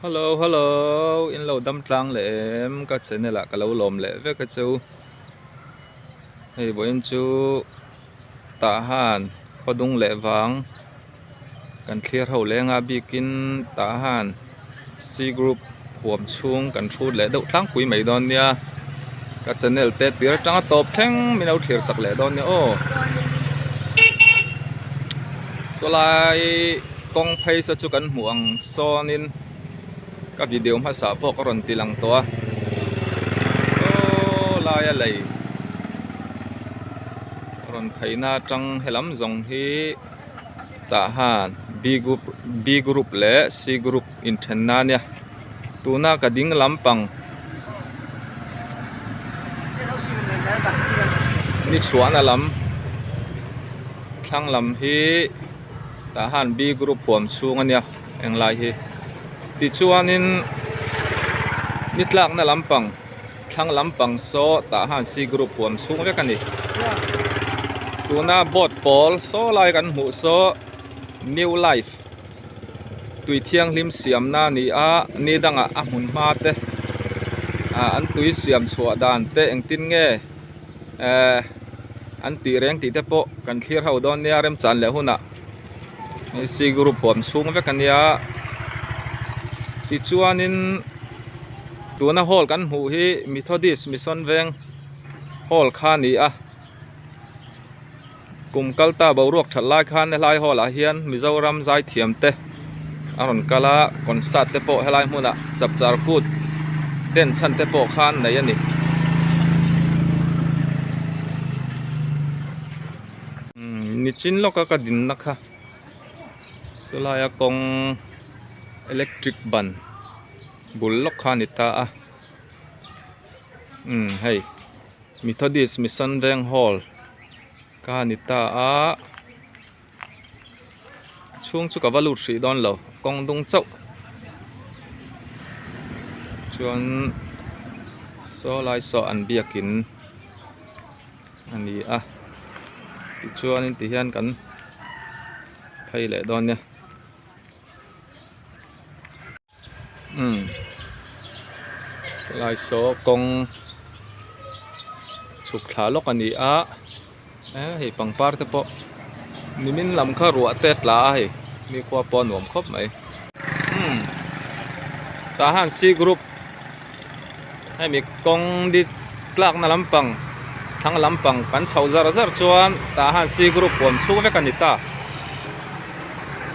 Hello hello in lo dam tlang leh em ka channel ah ka lo lawm leh vek a chu hei vawiin chu tah han khaw dung leh vang kan thlir ho leng a bikin tah han C group huam chhung kan hrut leh deuh tlangpui mai dawn nia ka channel te tir atanga tawp thleng min lo thlir sak leh dawn nia aw sawlai kawng phei saw chu kan hmuh ang sawnin ka video hmasa pawh ka rawn ti lang tawh a saw laia lei rawn pheina atang helam zawng hi tah han B group B group leh C group inthenna ania tuna ka ding lampang ni chhuahna lam thlang lam hi tah han B group huam chhung ania englai hi tichuanin ni tlakna lampang thlang lampang saw tah han C group huam chhung vek ani tuna board pawl saw lai kan hmuh saw new life tui thianghlim siamna a ni a ni dangah a hmun hma te ah an tui siam chhuah dan te engtin nge eh an tih reng tih te pawh kan thlir ho dawn nia remchan leh hunah hei C group huam chhung vek a nia tichuanin tuna hall kan hmuh hi Methodist Mission Veng hall kha a ni a. Kum kal ta boruak that lai khan helai hall ah hian Mizoram zaithiam te a rawn kal a concert te pawh helai hmunah chapchar kut den chhan te pawh khan nei a ni. Nichin lawka ka dinna kha chulaia kawng electric ban bul lawk kha a ni ta a umm hei. Methodist Mission Veng Hall ka ni ta a chhung chu ka va lut hrih dawn lo kawng dung chauh chuan saw lai saw an biakin a ni a tichuanin tihian kan phei leh dawn nia. Umm helai saw kawng chhuk thla lawk a ni a eh hei pangpar te pawh nimin lam kha ruah te a tla a hei mi khua pawh a nuam khawp mai umm tah hian c group hemi kawng di tlakna lampang thlang lampang kan chhoh zar zar chuan tah hian c group huam chhung vek a ni ta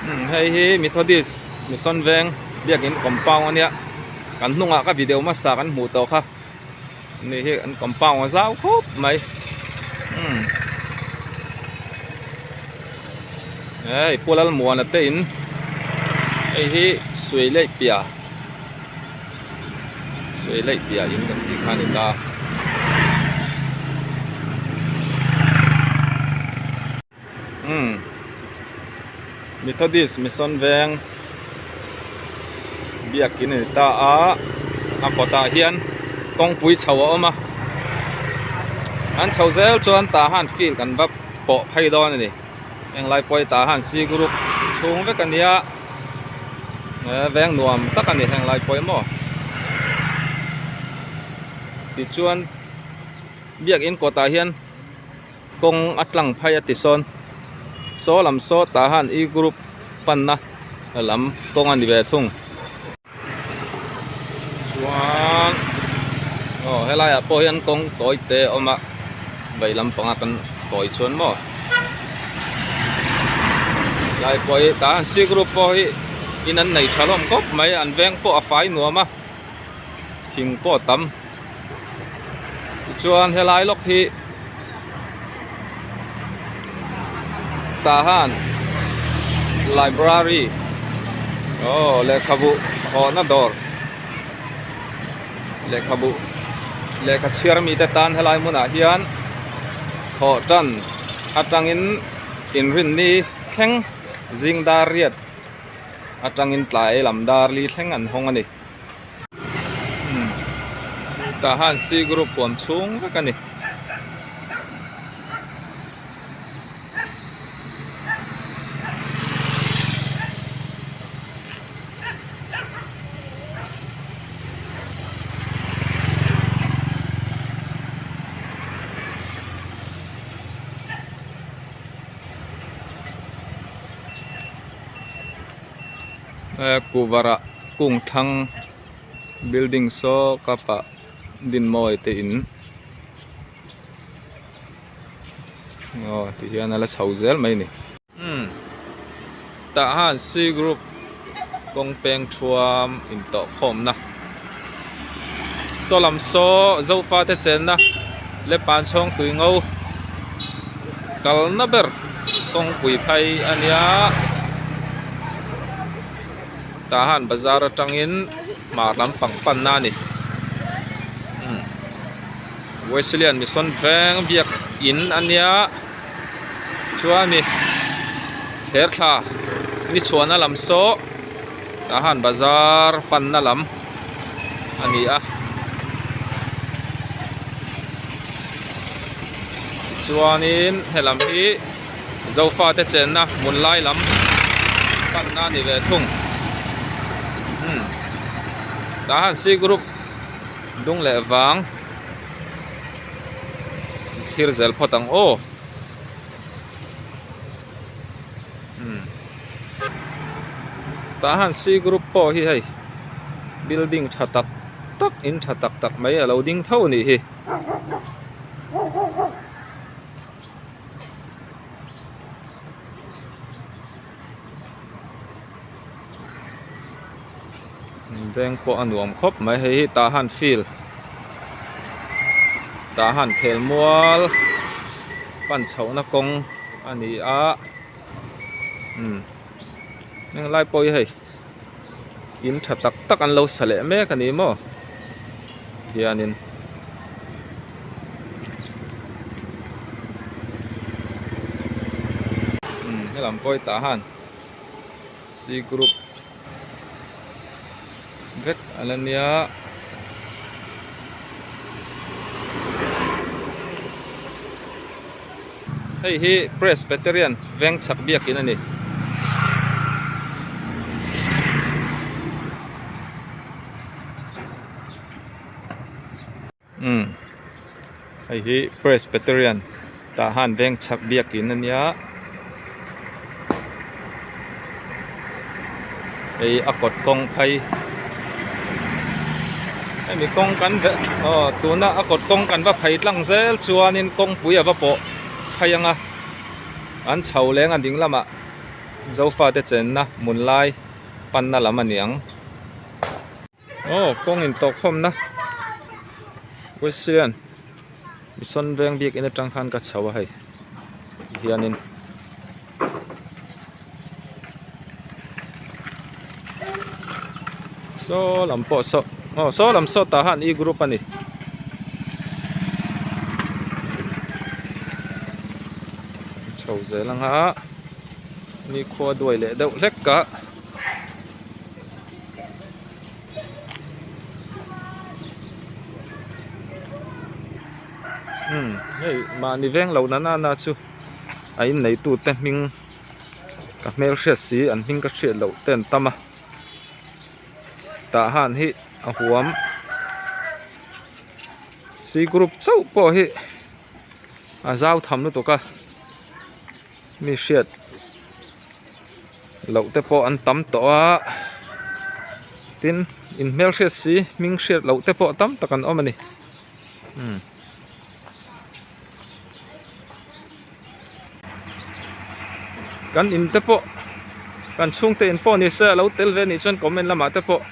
umm hei hi methodist mission veng biakin compound a nia kan hnungah ka video hmasa kan hmuh tawh kha ni hi an compound a zau khawp mai umm hei pu Lalmuana te in hei hi suih leh piah. Sawi laih piah in kan tih kha a ni ta. Umm Methodist Mission Veng biakin a ni ta a, a kawtah hian kawngpui chho a awm a, an chho zel chuan tah han field an va pawh phei dawn a ni. Englai pawh hi tah han C group chhung vek a nia. Veng nuam tak a ni heng lai pawh hi maw tichuan biakin kawtah hian kawng a tlang phei a ti sawn saw lam saw tah han e group panna lam kawng a ni ve thung chuan aw helai ah pawh hian kawng tawi te a awm a vei lampanga kan tawi chuan maw helai pawh hi tah hian c group pawh hi in an nei tha hlawm khawp mai an veng pawh a fai nuam a thing pawh a tam tichuan helai lawk hi tah han library aw lehkhabu hawhna dawr lehkhabu lehkha chhiar mite tan helai hmunah hian thawh tan atangin inrinni thleng zing dar riat atangin tlai lam dar li thleng an hawng a ni. Tah han C group huam chhung vek a ni. Kuvarah kung thlang building saw kapah dinmawi te in aw ti hian a la chho zel mai a ni. Umm tah han C group kawng peng thuam intawh khawmna saw lam saw zofa te chenna lepan chhawng tui ngo kalna ber kawngpui phei a nia tah han bazar atangin hmar lampang panna a ni umm Wesleyan mission veng biak in a nia. Chuan mi thler thla ni chhuahna lam saw tah han bazar panna lam a ni a chuanin helam hi zofa te chenna hmun lai lam panna a ni ve thung umm tah han c group dung leh vang. Thlir zel phawt ang aw umm tah han C group pawh hi hei building tha tak tak in tha tak tak mai a lo ding tho a nih hi. Veng pawh a nuam khawp mai hei hi tah han field tah han khel mual pan chhohna kawng a ni a umm heng lai pawh hi hei in tha tak tak an lo sa leh mek a ni maw hianin. Umm helam pawh hi tah han C group vek a la nia. Hei hi Presbyterian veng chhak biakin a ni. Umm hei hi Presbyterian tah han veng chhak biakin a nia hei a kawt kawng phei hemi kawng kan ve aw tuna a kawt kawng kan va phei tlang zel chuanin kawngpui a va pawh phei ang a an chho leng a ding lamah Zofate chenna hmun lai panna lam a ni ang. Aw kawng intawhkhawmna Wesleyan Mission veng biakin atang khan ka chho a hei hianin saw lam pawh saw aw saw lam saw tah han e group a ni. Chho zel anga nikhua duai leh deuh hlek a. Umm hei mahni veng lo na nana chu a inneitu te hming ka hmel hriat si an hming ka hriat loh te an tam a tah han hi a huam c group chauh pawh hi a zau tham lutuk a mi hriat. Loh te pawh an tam tawh a tin in hmelhriat si hming hriat loh te pawh tam tak an awm a ni umm. Kan in te pawh kan chhungte in pawh ni se a lo tel ve a nih chuan comment lamah te pawh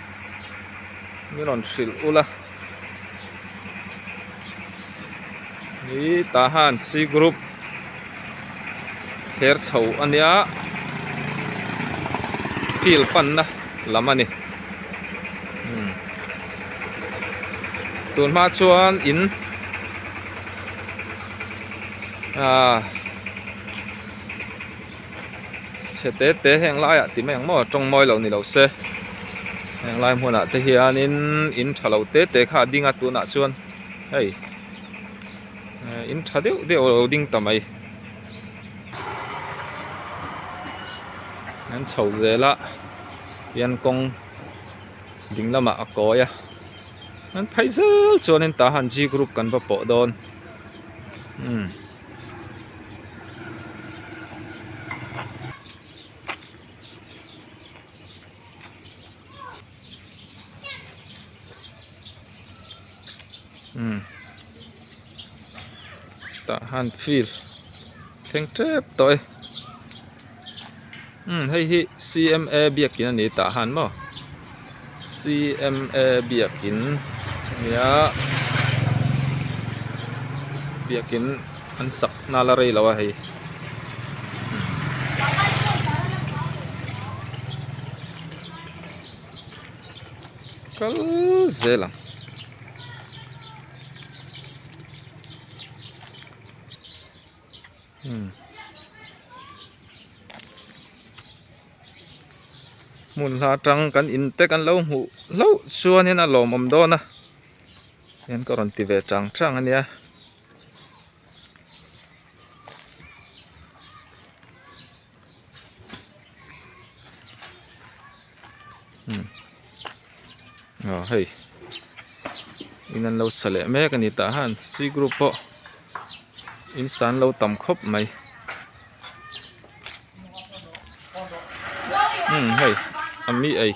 min rawn hrilh ula Hi Tahan C group thler chho a nia field panna lam a ni umm tun hma chuan in ahh chhe te te heng laiah ti mai ang maw tawng mawi lo ni lo se heng lai hmunah te hianin in tha lo te te kha a ding a tunah chuan hei in tha deuh deuh a lo ding ta mai an chho zel a hian kawng ding lamah a kawi a an phei zel chuanin tah han G group kan va pawh dawn umm. Umm tah han field thleng tep tawh e umm hei hi C_M_A biakin a ni tah han maw C_M_A biakin nia biakin an sak nghal a rei lo a hei. Kal zel ang. Hmm. Hmun hla tang kan in te kan lo hmuh hlauh chuanin a lawmawm dawn a. Hian ka rawn ti ve chang chang a nia. Aw hei in an lo sa leh mek a ni tah han c group pawh in san lo tam khawp mai umm hei a mi ei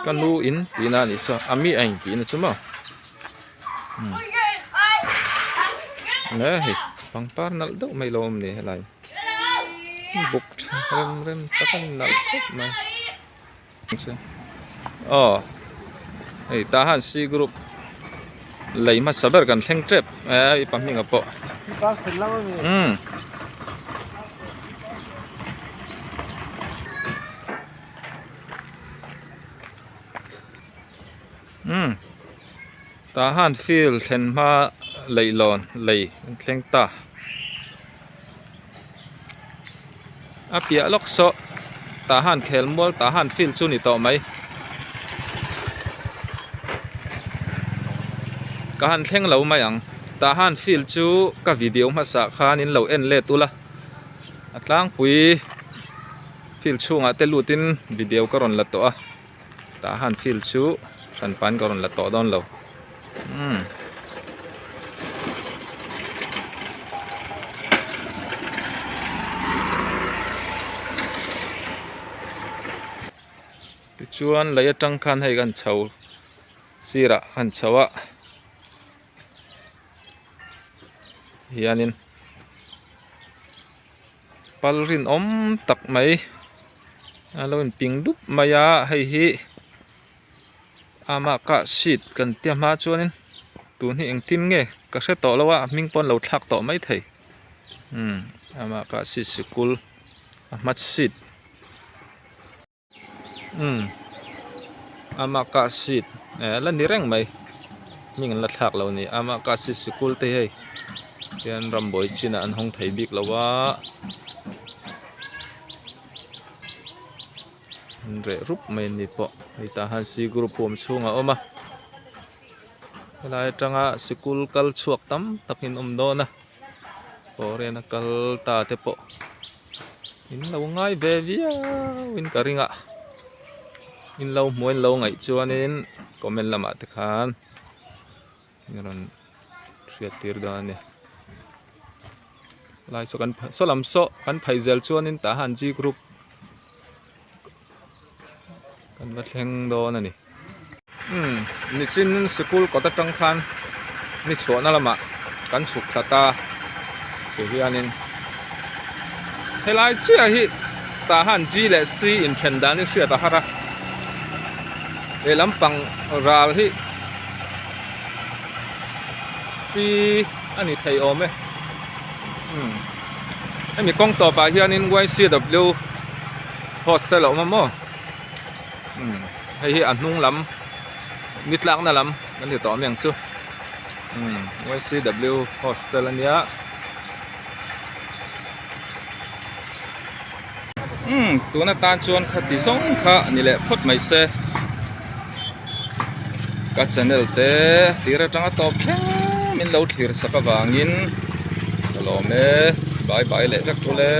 ka nu in tihna a nih saw a mi ei tihna chu maw umm he hei pangpar nalh deuh mai lo awm ni helai. Buk tha rem rem tak a nalh khawp mai aw hei tah hian c group lei hmasa ber kan thleng tep e i pahnih pawh umm. Umm tah hian field thlen hma leihlawn lei an thleng ta a piah lawk saw tah hian khelmual tah hian field chu a ni tawh mai ka han thleng lo mai ang tah hian field chu ka video hmasa khan in lo en let ula a tlangpui field chhungah te lut in video ka rawn la tawh a. Tah han field chu hran pan ka rawn la tawh dawn lo umm. Tichuan lei atang khan hei kan chho sirah kan chho a hianin pal rinawm tak mai a lo inping dup mai a hei hi ama kah seat kan tia hma chuanin tun hi engtin nge ka hre tawh lo a a hming pawh an lo thlak tawh mai thei umm ama kah seat sikul a hma seat. Umm ama kah seat eh la ni reng mai hming an la thlak lo a ni ama kah seat sikul te hei hian rambuai chinah an hawng thei bik lo a an reh rup mai a ni pawh hei tah hian c group huam chhungah a awm a helai atanga sikul kal chhuak tam tak in awm dawn a foreign a kal ta te pawh. In lo ngai ve viau in ka ring a in lo hmuh in lo ngaih chuanin comment lamah te khan i rawn hriat tir dawn a ni lai saw kan saw lam saw kan phei zel chuanin tah han g group kan va thleng dawn a ni umm nichin sikul kawt atang khan ni chhuahna lamah kan chhuk thla ta ti hianin helai chiah hi tah han G leh C inthen dan hi hriat a har a he lampang ral hi C a ni thei awm e umm hemi kawng tawpah hianin Y_C_W hostel a awm a maw umm hei hi a hnung lam ni tlakna lam kan ti tawh mai ang chu umm Y_C_W hostel a nia umm tun atan chuan khati zawng kha ni leh phawt mai se ka channel te tir atanga tawp thleng min lo thlir sak avangin ka lawm e bye bye leh vek ule.